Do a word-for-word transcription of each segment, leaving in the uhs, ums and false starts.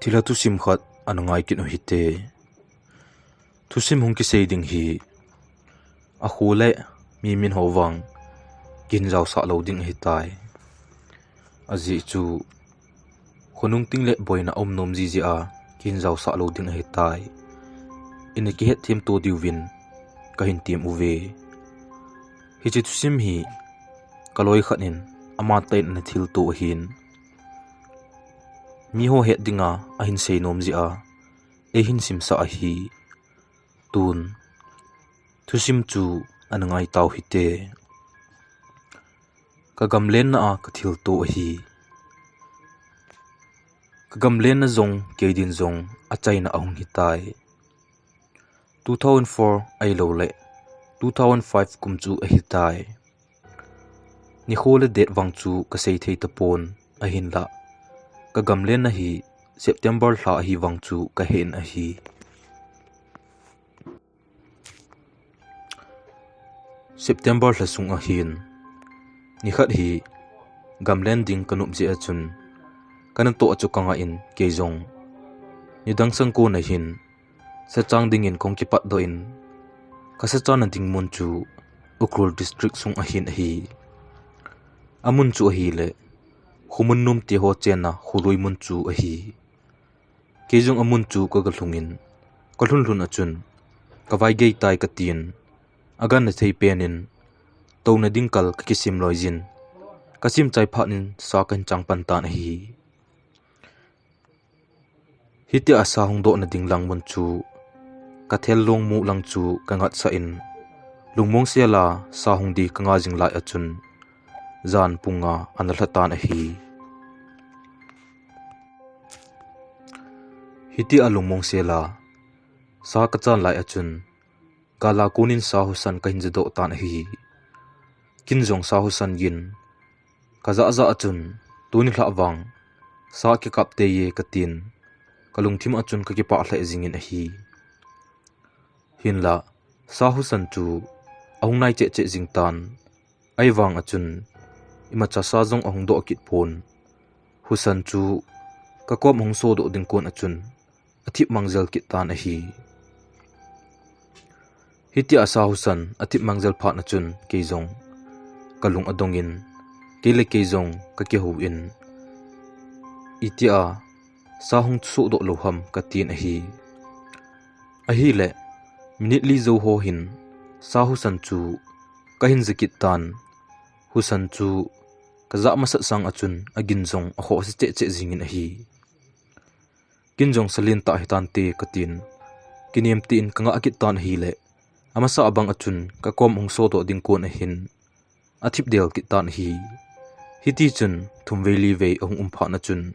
Thilha thusim khat ana ngai kit u hite. Thusim hung kisei ding hi, akhu le mi min ho vang kihin jaosah lou ding ahitai. Ajeh chu, khonung ting le boina um nom jiji a kihin jaosah lou ding ahitai. Ina kihet them to diuvin kahin tem uve. Hiche thusim hi kaloi khat in amatah in ana thilto ahin, miho het dinga ahin sei nom jeh a eihin simsah ahi. Tun thusim chu ana ngai tau hite. Ka gamlenna a kathilto ahi. Ka gamlenna jong kei din jong achaina ahung hitai. Two thousand four ahilou le two thousand five kum chu ahitai. Nikho le date vang chu kasei thei tapon, ahinlah ka gamlenna hi September lha ahi vang chu kahen ahi. September lha sung ahin, nikhat hi gamlen ding kanop jeh a chun, kanatoh a chu kangah in kei jong nidang sangkon ahin, sachang dingin kahung kipatdoh in, kasachana ding mun chu Ukhrul District sung ahin ahi. Amun chu ahile, khomun nomte ho chenna kholui mun chu ahi. Kei jong amun chu kagalhungin, kalhun lhun a chun, kavaigei tai katin, aganna thei penin, touna ding kal kakisim loijin, kasim chai phatnin sa kahin chang pan tan ahi. Hitia sa hung dohna ding lang mun chu, kathel longmu lang chu kangatsah in, lungmong sela sa hung di kanga jing lai a chun, jan pung nga ana lha tan ahi. Hitia lungmong sela sa kachan lai a chun, gala konin sa husan kahin jadoh tan ahi. Kin jong sa husan gin kajah jah a chun, tuni lhah vang sa kikap tei e katin, kalungthim a chun kakipah lheh jingin ahi. Hinlah, sa husan chu ahung nai cheh cheh jing tan, ahivang a chun, imacha sa jong ahung doh kit pon. Husan chu kakom ahung sodoh ding kon a chun, athip mang jel kit tan ahi. Hitia sa husan athip mang jel phat a chun kei jong kalung adongin, kei le kei jong kakihou in, itia sa hung sodoh lou ham katin ahi. Ahile, minute li jou ho hin sa husan chu kahin ja kit tan, husan chu kajah masat sang a chun agin jong akhohse cheh cheh jingin ahi. Kin jong sa lentah hitante katin, kinem tin kangah kit tan ahile, amasa abang a chun kakom ahung sodoh ding kon ahin, athip del kit tan ahi. Hiti chun thum vei li vei ahung um phat a chun,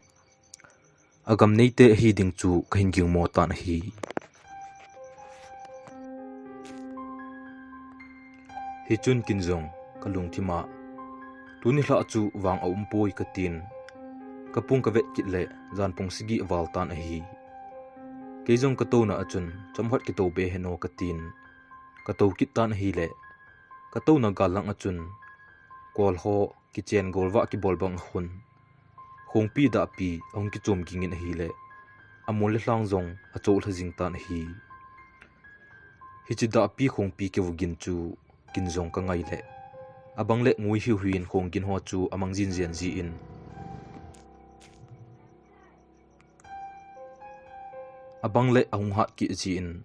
agam neite ahi ding chu kahin gingmo tan ahi. Hichun kin jong kalungthim a, tuni lhah chu vang aumpoi katin, kapung kavet kit le jan pung sagi aval tan ahi. Kei jong katouna a chun, chomkhat kito be heno katin, katou kit tan ahile, katouna gal lang a chun, kol ho kichen golvah kibol bang akhun, khongpi dahpi ahung kichom gingin ahile, amol le lhang jong achoh lha jing tan ahi. Hiche dahpi khongpi kivu gin chu kin jong kangai le, abang le ngui hiu hiu in khong gin ho chu amang jin jen jin, abang le ahung hat kit jin,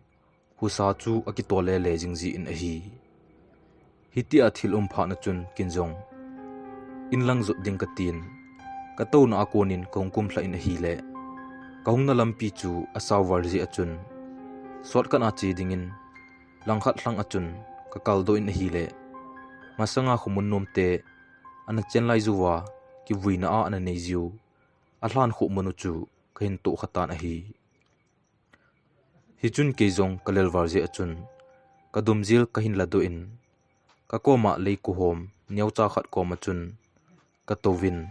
husa chu akitol le le jing jin ahi. Hitia thil um phat a chun kin jong inlang jot ding katin, katouna a konin kahung kumlha in ahile, kahungna lampi chu asao val jeh a chun, shortcut a che dingin langkhat lhang a chun kakaldoh in ahile, masanga khomun nomte ana chen lai jouva kivuina a ana nei jiu alhan khoh mun u chu kahin tohkha tan ahi. Hichun kei jong kalel val jeh a chun, kadum jel kahin ladoh in, kakoma leiko hom neocha khat koma chun katouvin,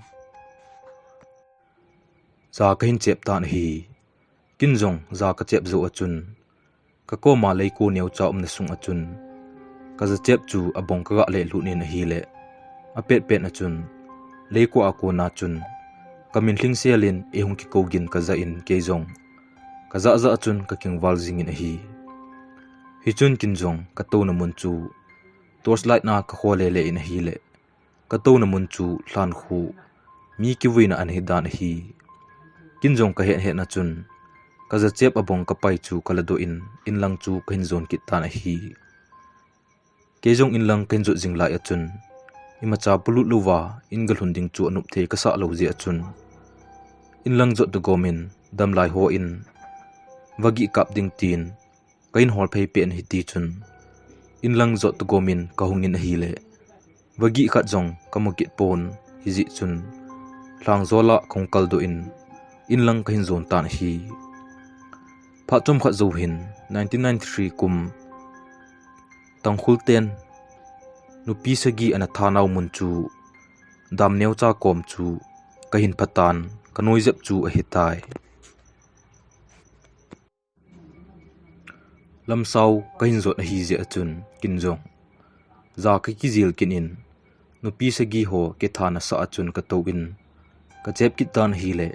ja kahin chep tan ahi. Kin jong ja kachep jou a chun, kakoma leiko neocha umna sung a chun, kajachep chu abong kagah lehlut in ahile, apet pet a chun, leiko a kona chun Ka min lhing sel in eihung kikou gin ka ja in kei jong ka ja ja chun ka kingval jing in ahi. Hichun kin jong ka touna mun chu torchlight na ka kho le le in ahile, ka touna mun chu lhan khu mi kivuina ana hi dan ahi. Kin jong ka het het na chun ka jachep abong ka pai chu ka la doh in, inlang chu ka hin jon kit tan ahi. Kei jong inlang ka hin jot jing lai a chun, imacha polut louva in ka lhun ding chu anop thei ka sah lou jeh a chun, inlang jot toh gom in damlai ho in vagi kap ding tin ka in hol phei pen hiti chun, inlang jot toh gom in ka hung in ahile, vagi khat jong ka mu kit pon hijeh chun, lhang jol a ka hung kal doh in, inlang ka hin jon tan ahi. Phat chomkhat jou hin, nineteen ninety-three kum, Tangkhul ten nupi sagi ana thanau mun chu dam neocha kom chu ka hin pha tan, ka noi jep chu ahi tai. Lamsao ka hin jot ahi jeh a chun kin jong ja ka kijil kit in, nupi sagi ho kithana sa a chun ka tou in, ka chep kit tan ahile,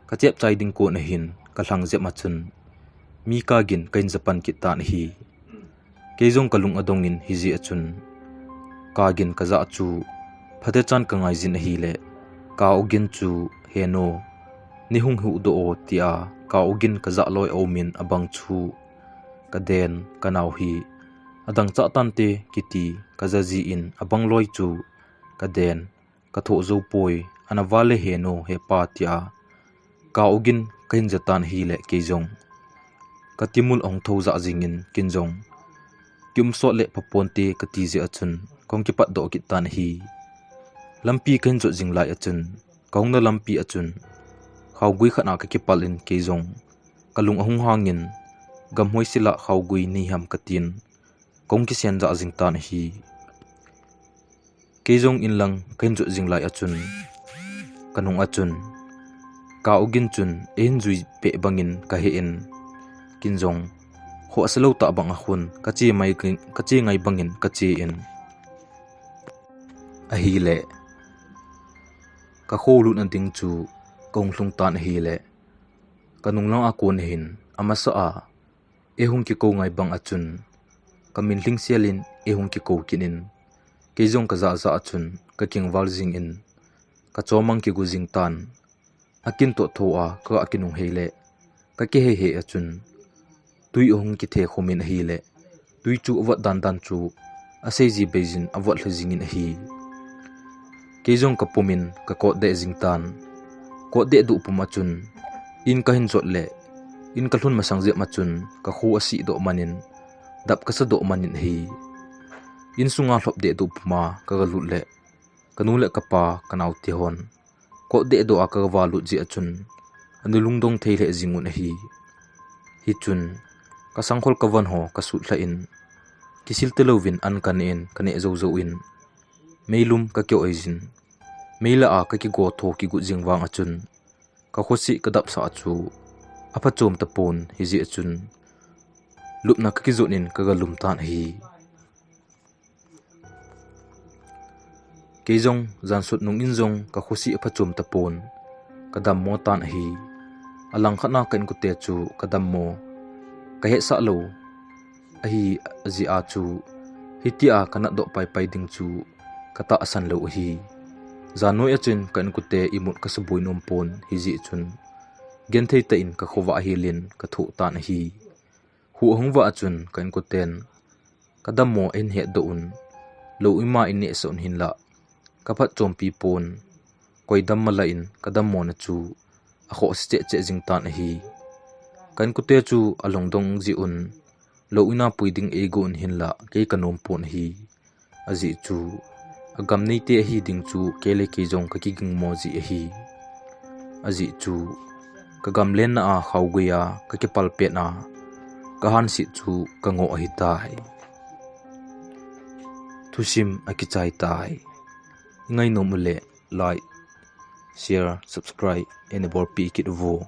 ka chep chai ding kon ahin ka lhang jep a chun mi ka gin ka hin ja pan kit tan ahi. Kei jong ka lung adong in hijeh a chun ka gin ka ja chu phatechan ka ngai jin ahile, ka ogin chu, "Heno, nei hung huhdoh o," tia ka ogin ka ja loi a um in abang chu ka den, ka nao hi adang chah tante kiti ka ja ji in abang loi chu ka den, ka thoh jou poi, ana val le heno hepa tia ka ogin ka hin ja tan ahile kei jong ka timul ahung tho jah jing in kin jong kium sot le pha ponte ka ti jeh a chun ka hung kipat doh kit tan ahi. Lampi ka hin jot jing lai a chun, ka hungna lampi a chun khaogui khat a ka kipal in kei jong ka lung ahung hang in, gam hoi sil a khaogui nei ham ka tin, ka hung kisen jah jing tan ahi. Kei jong inlang ka hin jot jing lai a chun, ka nung a chun ka ogin chun eihin jui peh bang in ka he in, kin jong khoh asa lou tah bang a khun ka che mai, ka che ngai bang in ka che in ahile, ka kho lutna ding chu ka hung lhung tan ahile, ka nung lang a kon hin amasa a eihung kikou ngai bang a chun, ka min lhing sel in eihung kikou kit in, kei jong ka ja ja a chun ka kingval jing in, ka chomang kigu jing tan. Akin toh tho a ka ga kinung hei le, ka kihei hei a chun, tui ahung kithe khum in ahile, tui chu avot dan dan chu asei ji bei jin avot lha jing in ahi. Kei jong ka pum in ka kot deh jing tan. Kot deh duh pum a chun, in ka hin jot le, in ka lhun masang jep ma chun ka kho asih doh man in, dap ka sa doh man in ahi. In sunga lhop deh duh pum a ka ga lut le, ka nu le ka pa, ka naote hon kot deh doh a ka ga va lut jeh a chun, ana lungdong thei lheh jing un ahi. Hichun ka sangkhol ka von ho ka sut lha in, kisil te louvin an ka ne in, ka neh jou jou in, meilum ka kio ei jin, mei lah a ka kigo tho kigut jing vang a chun, ka khosih ka dap sah chu aphachom tapon hijeh a chun, lupna ka kijot in ka ga lum tan ahi. Kei jong jan sut nung in jong ka khosih aphachom tapon, ka dammo tan ahi. Alangkhat na ka inkote chu ka dammo, ka hetsah lou ahi jeh a chu, hitia ka natdoh pai pai ding chu ka tahsan lou ahi. Jan noi a chun ka inkote imut ka suboi nom pon hijeh chun, genthei tah in ka khovah hel in ka thoh tan ahi. Kho ahung vah a chun ka inkoten, ka dammo ahin hetdoh un, lou ima in nehsah un hinlah, ka phatchompi pon, koi dam mala in ka dammona chu akhohse cheh cheh jing tan ahi. Ka inkote chu alungdong jeh un, lou ina pui ding eigo un hinlah kei ka nom pon ahi. Ajeh chu, agam neite ahi ding chu kei le kei jong ka kigingmo jeh ahi. Ajeh chu, ka gamlenna a khaogui a ka kipal pet a, ka hansit chu ka ngoh ahitai. Thusim akichai tai. Ingainom uleh like, share, subscribe, ina bolpi kit uvo.